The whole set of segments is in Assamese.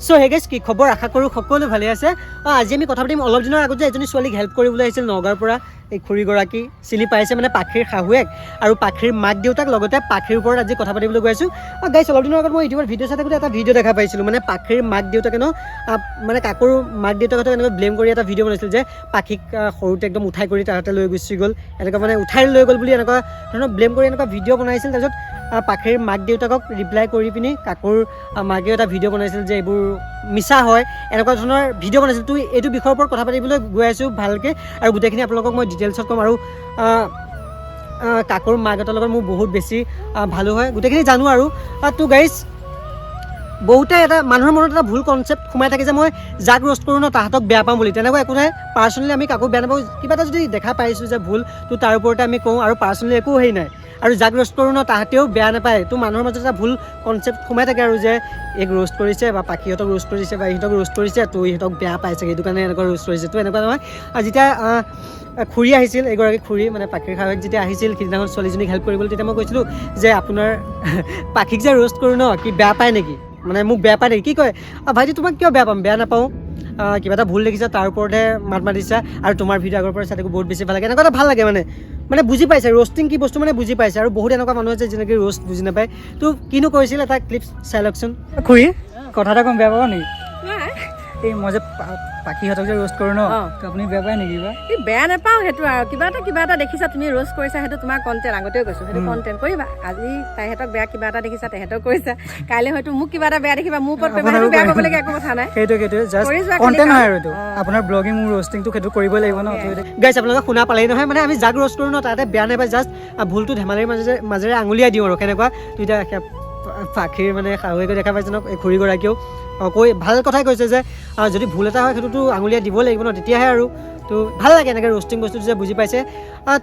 চ' হে গাইজ, কি খবৰ? আশা কৰোঁ সকলো ভালে আছে। আজি আমি কথা পাতিম, অলপ দিনৰ আগত যে এজনী ছোৱালীক হেল্প কৰিবলৈ আহিছিল নগাঁৱৰ পৰা এই খুৰীগৰাকী, চিনি পাইছে, মানে পাখিৰ শাহুৱেক আৰু পাখিৰ মাক দেউতাক, লগতে পাখিৰ ওপৰত আজি কথা পাতিবলৈ গৈ আছোঁ। গাইজ, অলপ দিনৰ আগত মই ইউটিউবত ভিডিঅ' চাই থাকোঁতে এটা ভিডিঅ' দেখা পাইছিলোঁ, মানে পাখিৰ মাক দেউতাকে ন মানে কাকুৰ মাক দেউতাকহঁতক এনেকৈ ব্লেম কৰি এটা ভিডিঅ' বনাইছিল যে পাখিক সৰুতে একদম উঠাই কৰি তাহাঁতে লৈ গুচি গ'ল, এনেকুৱা মানে উঠাই লৈ গ'ল বুলি এনেকুৱা ধৰণৰ ব্লেম কৰি এনেকুৱা ভিডিঅ' বনাইছিল। তাৰপিছত পাখিৰ মাক দেউতাকক ৰিপ্লাই কৰি পিনি কাকুৰ মাকেও এটা ভিডিঅ' বনাইছিল যে এইবোৰ মিছা হয়, এনেকুৱা ধৰণৰ ভিডিঅ' বনাইছিল। তো এইটো বিষয়ৰ ওপৰত কথা পাতিবলৈ গৈ আছোঁ ভালকৈ আৰু গোটেইখিনি আপোনালোকক মই ডিটেইলছত ক'ম। আৰু আহ, আহ, কাকুৰ মাকহঁতৰ লগত মোৰ বহুত বেছি ভালো হয়, গোটেইখিনি জানো। আৰু তো গাইজ, বহুতে এটা মানুহৰ মনত এটা ভুল কনচেপ্ট সোমাই থাকে যে মই যাক ৰ'ষ্ট কৰোঁ ন তাহাঁতক বেয়া পাওঁ বুলি। তেনেকুৱা একো নাই। পাৰ্চনেলি আমি কাকো বেয়া নাপাওঁ। কিবা এটা যদি দেখা পাইছোঁ যে ভুল, তো তাৰ ওপৰতে আমি কওঁ আৰু পাৰ্চনেলি একো হেৰি নাই। আৰু যাক ৰ'ষ্ট কৰোঁ ন তাহাঁতেও বেয়া নাপায়। তো মানুহৰ মাজত এটা ভুল কনচেপ্ট সোমাই থাকে আৰু যে এইক ৰ'ষ্ট কৰিছে বা পাখিহঁতক ৰ'ষ্ট কৰিছে বা ইহঁতক ৰ'ষ্ট কৰিছে, তো ইহঁতক বেয়া পাইছে, সেইটো কাৰণে এনেকুৱা ৰ'ষ্ট কৰিছে। তো এনেকুৱা নহয়। আৰু যেতিয়া খুৰী আহিছিল, এইগৰাকী খুৰী মানে পাখিৰ শাহুৱেক যেতিয়া আহিছিল সিদিনাখন ছোৱালীজনীক হেল্প কৰিবলৈ, তেতিয়া মই কৈছিলোঁ যে আপোনাৰ পাখিক যে ৰ'ষ্ট কৰোঁ ন, কি বেয়া পায় নেকি, মানে মোক বেয়া পায় নেকি? কি কয়, "ভাইটি, তোমাক কিয় বেয়া পাম? বেয়া নাপাওঁ। কিবা এটা ভুল দেখিছা, তাৰ ওপৰতহে মাত মাতিছা আৰু তোমাৰ ভিডিঅ' আগৰ পৰা চাই থাকোঁ, বহুত বেছি ভাল লাগে।" এনেকুৱা এটা ভাল লাগে, মানে মানে বুজি পাইছে ৰ'ষ্টিং কি বস্তু, মানে বুজি পাইছে। আৰু বহুত এনেকুৱা মানুহ আছে যেনেকৈ ৰ'ষ্ট বুজি নাপায়। তো কিনো কৰিছিল, এটা ক্লিপ চাই লওকচোন। খুৰী, কথা এটা কম, বেয়া পাব নেকি? নাই। এই মই যে পাখিহঁতক যে ৰ'ষ্ট কৰোঁ ন, তো আপুনি বেয়া পায় নেকি বা? এই বেয়া নাপাওঁ সেইটো। আৰু কিবা এটা দেখিছা তুমি, ৰ'ষ্ট কৰিছা, সেইটো তোমাৰ কণ্টেণ্ট। আগতেও কৈছোঁ, সেইটো কণ্টেণ্ট কৰিবা। আজি তাইহঁতক বেয়া কিবা এটা দেখিছা, তেহেঁতক কৰিছা। কাইলৈ হয়তো মোক কিবা এটা বেয়া দেখিবা, মোৰ ওপৰত কৰিবা। সেইটো বেয়া পাবলগীয়া একো কথা নাই। সেইটোৱে জাষ্ট কৰি যোৱা খালি কণ্টেণ্ট কাম। হয় আৰু এইটো। আপোনাৰ ব্লগিং, মোৰ ৰ'ষ্টিংটো, সেইটো কৰিবই লাগিব ন। গাইছ, আপোনালোকে শুনা পালেই নহয়, মানে আমি যাক ৰ'ষ্ট কৰোঁ ন তাতে বেয়া নাপায়, জাষ্ট ভুলটো ধেমালিৰ মাজেৰে আঙুলিয়াই দিওঁ আৰু কেনেকুৱা। তো এতিয়া পাখিৰ মানে শাহুৱেকে দেখা পাইছে ন, এই খুৰীগৰাকীয়েও কৈ ভাল কথাই কৈছে যে যদি ভুল এটা হয় সেইটোতো আঙুলিয়াই দিব লাগিব ন, তেতিয়াহে আৰু তো ভাল লাগে এনেকৈ ৰ'ষ্টিং বস্তুটো যে বুজি পাইছে।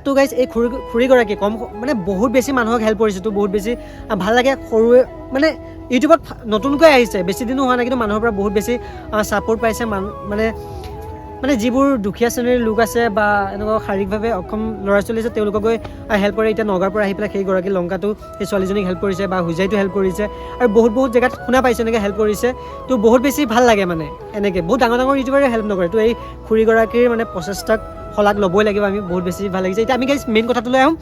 তো গাইছ, এই খুৰীগৰাকী কম মানে বহুত বেছি মানুহক হেল্প কৰিছে, তো বহুত বেছি ভাল লাগে। সৰুৱে মানে ইউটিউবত নতুনকৈ আহিছে, বেছি দিনো হোৱা নাই, কিন্তু মানুহৰ পৰা বহুত বেছি ছাপোৰ্ট পাইছে। মান মানে মানে যিবোৰ দুখীয়া শ্ৰেণীৰ লোক আছে বা এনেকুৱা শাৰীৰিকভাৱে অক্ষম ল'ৰা ছোৱালী আছে, তেওঁলোকক গৈ হেল্প কৰে। এতিয়া নগাঁৱৰ পৰা আহি পেলাই সেইগৰাকী লংকাটো সেই ছোৱালীজনীক হেল্প কৰিছে বা হোজাইতো হেল্প কৰিছে আৰু বহুত বহুত জেগাত শুনা পাইছোঁ এনেকৈ হেল্প কৰিছে। তো বহুত বেছি ভাল লাগে, মানে এনেকৈ বহুত ডাঙৰ ডাঙৰ ইউটিউবাৰে হেল্প নকৰে। তো এই খুৰীগৰাকীৰ মানে প্ৰচেষ্টাক শলাগ ল'বই লাগিব আমি, বহুত বেছি ভাল লাগিছে। এতিয়া আমি গাইজ মেইন কথাটোলৈ আহোঁ।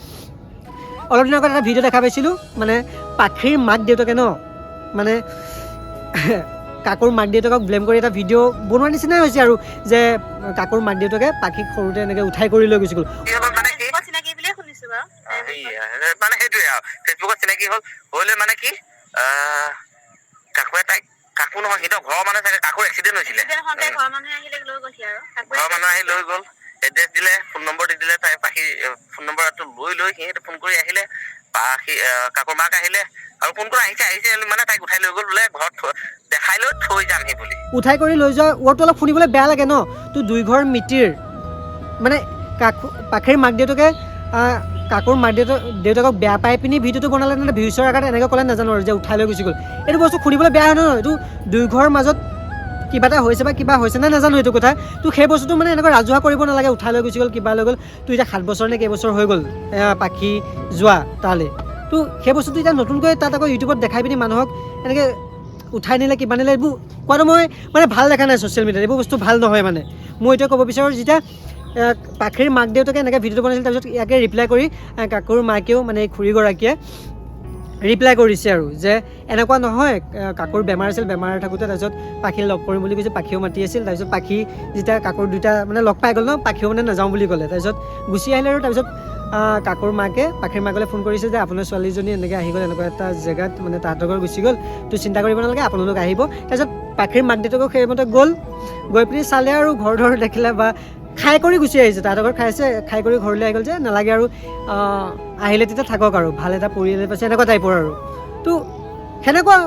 অলপ দিনৰ আগত এটা ভিডিঅ' দেখা পাইছিলোঁ, মানে পাখিৰ মাক দেউতাকে ন মানে কাকুৰ মাক দেউতাকক ব্লেম কৰি এটা ভিডিঅ' বনোৱাৰ নিচিনাই হৈছে আৰু যে কাকুৰ মাক দেউতাকে পাখিক সৰুতে এনেকৈ উঠাই কৰি লৈ গুচি গ'ল। কি হ'ল মানে কি? ফেচবুকত চিনাকি বুলিয়ে শুনিছো বাৰু। মানে সেইটোৱে আৰু ফেচবুকত চিনাকি হ'ল, হৈ লৈ মানে কি কাকুৱে তাইক, কাকু নহয়, সিহঁতৰ ঘৰৰ মানুহ চাগে, কাকুৰ এক্সিডেণ্ট হৈছিলে। এক্সিডেণ্ট হওঁতে ঘৰৰ মানুহে আহিলে লৈ গৈছে আৰু কাকু। ঘৰৰ মানুহ আহি লৈ গ'ল, এড্ৰেছ দিলে, ফোন নম্বৰ দি দিলে। তাই পাখি ফোন নম্বৰটো লৈ লৈ সিহঁতে ফোন কৰি আহিলে। পাখি কাকুৰ মাক আহিলে আৰু কোন কোন আহিছে আহিছে, মানে তাইক উঠাই লৈ গ'ল বোলে, ঘৰত দেখাই লৈ থৈ যামহি বুলি। উঠাই কৰি লৈ যোৱা ৱৰ্ডটো অলপ শুনিবলৈ বেয়া লাগে ন। তো দুই ঘৰ মিতিৰ, মানে কাকু পাখিৰ মাক দেউতাকে কাকুৰ মাক দেউতাকক বেয়া পাই পিনি ভিডিঅ'টো বনালে নে ভিউচৰ কাৰণে এনেকৈ ক'লে নাজানো আৰু যে উঠাই লৈ গুচি গ'ল, এইটো বস্তু শুনিবলৈ বেয়া হয় ন। এইটো দুই ঘৰৰ মাজত কিবা এটা হৈছে বা কিবা হৈছে নে নাজানো এইটো কথা। তো সেই বস্তুটো মানে এনেকৈ ৰাজহুৱা কৰিব নালাগে, উঠাই লৈ গুচি গ'ল, কিবা লৈ গ'ল। তো এতিয়া 7 বছৰ নে কেইবছৰ হৈ গ'ল পাখি যোৱা তালৈ। তো সেই বস্তুটো এতিয়া নতুনকৈ তাত আকৌ ইউটিউবত দেখাই পিনি মানুহক এনেকৈ উঠাই নিলে, কিবা নিলে, এইবোৰ কোৱাটো মই মানে ভাল দেখা নাই। ছ'চিয়েল মিডিয়াত এইবোৰ বস্তু ভাল নহয়। মানে মই এইটোৱে ক'ব বিচাৰোঁ, যেতিয়া পাখিৰ মাক দেউতাকে এনেকৈ ভিডিঅ'টো বনাইছিল, তাৰপিছত ইয়াকে ৰিপ্লাই কৰি কাকুৰ মাকেও মানে এই খুৰীগৰাকীয়ে ৰিপ্লাই কৰিছে আৰু যে এনেকুৱা নহয়, কাকুৰ বেমাৰ আছিল, বেমাৰ থাকোঁতে তাৰপিছত পাখি লগ কৰিম বুলি কৈছে, পাখিও মাতি আছিল। তাৰপিছত পাখি যেতিয়া কাকুৰ দুইটা মানে লগ পাই গ'ল ন, পাখিও মানে নাযাওঁ বুলি ক'লে, তাৰপিছত গুচি আহিলে। আৰু তাৰপিছত কাকুৰ মাকে পাখিৰ মাকলৈ ফোন কৰিছে যে আপোনাৰ ছোৱালীজনী এনেকৈ আহি গ'ল, এনেকুৱা এটা জেগাত মানে তাহাঁতৰ ঘৰ গুচি গ'ল, তো চিন্তা কৰিব নালাগে, আপোনালোক আহিব। তাৰপিছত পাখিৰ মাক দেউতাকো সেইমতে গ'ল, গৈ পিনি চালে আৰু ঘৰ ধৰ দেখিলে বা খাই কৰি গুচি আহিছে। তাহাঁতৰ ঘৰত খাইছে, খাই কৰি ঘৰলৈ আহি গ'ল যে নালাগে আৰু, আহিলে তেতিয়া থাকক আৰু ভাল এটা পৰিয়ালে পাইছে, এনেকুৱা টাইপৰ আৰু। তো সেনেকুৱা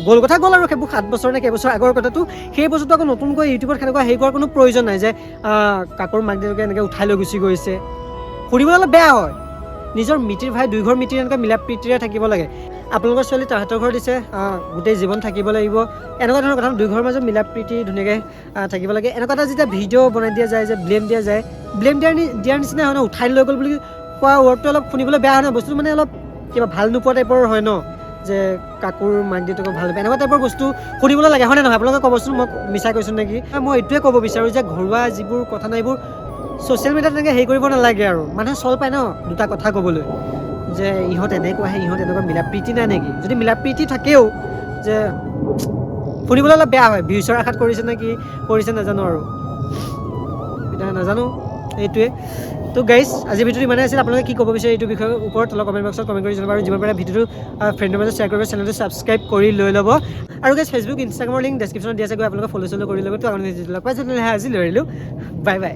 গ'ল কথা গ'ল আৰু সেইবোৰ 7 বছৰ নে কেইবছৰ আগৰ কথাটো। সেই বস্তুটো আকৌ নতুনকৈ ইউটিউবত সেনেকুৱা হেৰি কৰাৰ কোনো প্ৰয়োজন নাই যে কাকুৰ মাক দেউতাকে এনেকৈ উঠাই লৈ গুচি গৈছে। শুনিবলৈ অলপ বেয়া হয়। নিজৰ মিতিৰ ভাই, দুই ঘৰ মিতিৰ এনেকুৱা মিলা প্ৰীতিৰে থাকিব লাগে। আপোনালোকৰ ছোৱালী তাহাঁতৰ ঘৰত দিছে, গোটেই জীৱন থাকিব লাগিব, এনেকুৱা ধৰণৰ কথা। দুই ঘৰৰ মাজত মিলা প্ৰীতি ধুনীয়াকৈ থাকিব লাগে। এনেকুৱা এটা যেতিয়া ভিডিঅ' বনাই দিয়া যায় যে ব্লেম দিয়া যায়, ব্লেম দিয়াৰ নিচিনা হয় ন। উঠাই লৈ গ'ল বুলি কোৱা ৱৰ্ডটো অলপ শুনিবলৈ বেয়া হয় ন, বস্তুটো মানে অলপ কিবা ভাল নোপোৱা টাইপৰ হয় ন। যে কাকুৰ মাক দেউতাকক ভাল নাপায়, এনেকুৱা টাইপৰ বস্তু শুনিবলৈ লাগে, হয়নে নহয়? আপোনালোকে ক'বচোন, মই মিছা কৈছোঁ নেকি? মই এইটোৱে ক'ব বিচাৰোঁ যে ঘৰুৱা যিবোৰ কথা নাই, এইবোৰ ছ'চিয়েল মিডিয়াত তেনেকৈ হেৰি কৰিব নালাগে। আৰু মানুহে চল পায় ন দুটা কথা ক'বলৈ, যে ইহঁত এনেকুৱাহে, ইহঁত এনেকুৱা, মিলা প্ৰীতি নাই নেকি? যদি মিলা প্ৰীতি থাকেও যে শুনিবলৈ অলপ বেয়া হয়। ভিউচৰ আশাত কৰিছে নে কি কৰিছে নাজানো আৰু, এতিয়া নাজানো এইটোৱে। তো গাইজ, আজিৰ ভিডিঅ'টো ইমানেই আছিল। আপোনালোকে কি ক'ব বিচাৰে এইটো বিষয়ৰ ওপৰত তলৰ কমেণ্ট বক্সত কমেণ্ট কৰি জনাব, আৰু যিমান পাৰে ভিডিঅ'টো ফ্ৰেণ্ডৰ মাজত শ্বেয়াৰ কৰিব, চেনেলটো ছাবস্ক্ৰাইব কৰি লৈ ল'ব। আৰু গাইজ, ফেচবুক ইনষ্টাগ্ৰামৰ লিংক ডেছক্ৰিপশ্যনত দিয়া আছে, গৈ আপোনালোকে ফ'ল' চল' কৰি ল'ব। তো আপোনালোকে লগ পাইছোঁ তেনেহ'লে, আজি লৈ আহিলোঁ, বাই বাই।